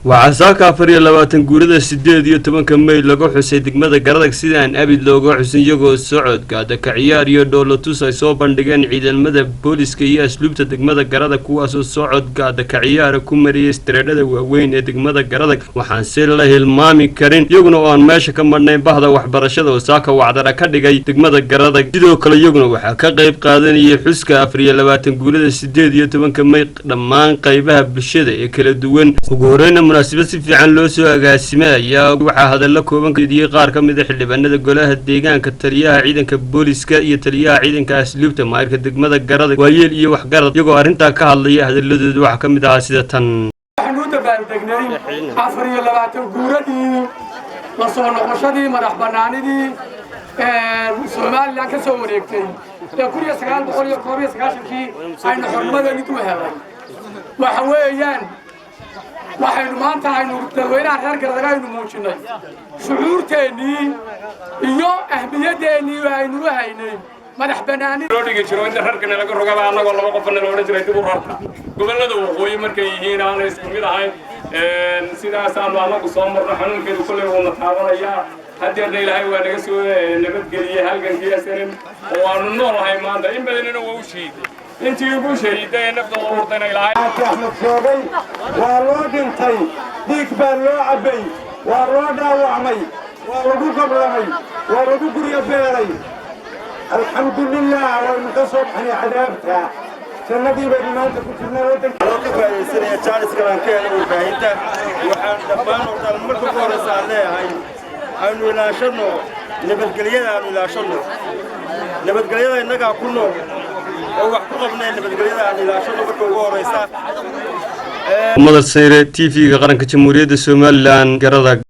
Waxaa saaka 24 guurada 18-ka May lagu xusay degmada Garadag sidaan abid looga xusin, iyagoo socodka daka ciyaar iyo dhoolatus ay soo bandhigeen ciidamada booliska iyo asluubta degmada Garadag, kuwaasoo socodka daka ciyaara ku mariyay istareedhada waaweyn ee degmada Garadag. Waxaan si la hilmaami karin iyaguna oo aan meesha ka marnayn bahda waxbarashada oo saaka wacdara ka dhigay degmada Garadag. Sidoo kale iyaguna waxaa ka qayb qaadanayay xuska 24 guurada 18-ka May dhammaan qaybaha bulshada ee kala duwan. Ugu horeyna munaasabad si fiican loo soo agaasimay ayaa waxaa hadallo kooban ka jeediyey qaar ka mid a xildhibaanada golaha deegaanka, taliyaha ciidanka booliska iyo taliyaha ciidanka asluubta, maayirka degmada Garadag, waayeel iyo waxgarad. Iyagoo arrintaa ka hadlaya, hadaladooda waxaa ka mid ahaa sida tan. Waxaanu u dabaaldegnay 24 guuradii la soo noqoshadii madax bannaanidii Somaliland ka soo wareegtay ee 1991-kii aynu xornimadeennii u helay. Waxa weeyaan, waxaynu maanta aynu dadweynaha reer Garadag aynu muujinnay shucuurteennii iyo ahmiyadeennii aynu u haynay madax bannaanida. Loo dhigi jiro inta rarkana laga rogaba, annagoo laba qofna la odhan jiray dib u rarta. Gobollada waqooyi markay yihiin aanay isku mid ahayn. Sidaasaanu annagu soo marno. Xanuunkeedu kolley wuuna taabanayaa. Haddeerna Ilaahay waa naga soo nabadgeliyey halgankii SNM oo waanu noolahay maanta. In badanina waa u shahiiday, intii ugu shahiiday ee naftooda hurtayna Ilaahay Axmed sheegay, waa loo dhintay, dhiig baa loo cabbay, waa loo dhaawacmay, waa lagu gablamay, waa lagu guryo beelay. Alxamdulilah, waynu ka soo baxnay cadaabta, jannadii baynu maanta ku jirnaa waddanka. Loo ka faa'iidaysanaya jaaniska baan ka helay warbaahinta, waxaan dhammaan oo dhan marka ugu horreysa aan leeyahay, aynu ilaashanno nabadgelyada, aanu ilaashanno nabadgelyada. Innagaa ku nool oo wax ku qabnay, nabadgelyada aan ilaashanno marka ugu horreysa. Madar Sayre, TV-ga Qaranka Jamhuuriyadda Somaliland, Garadag.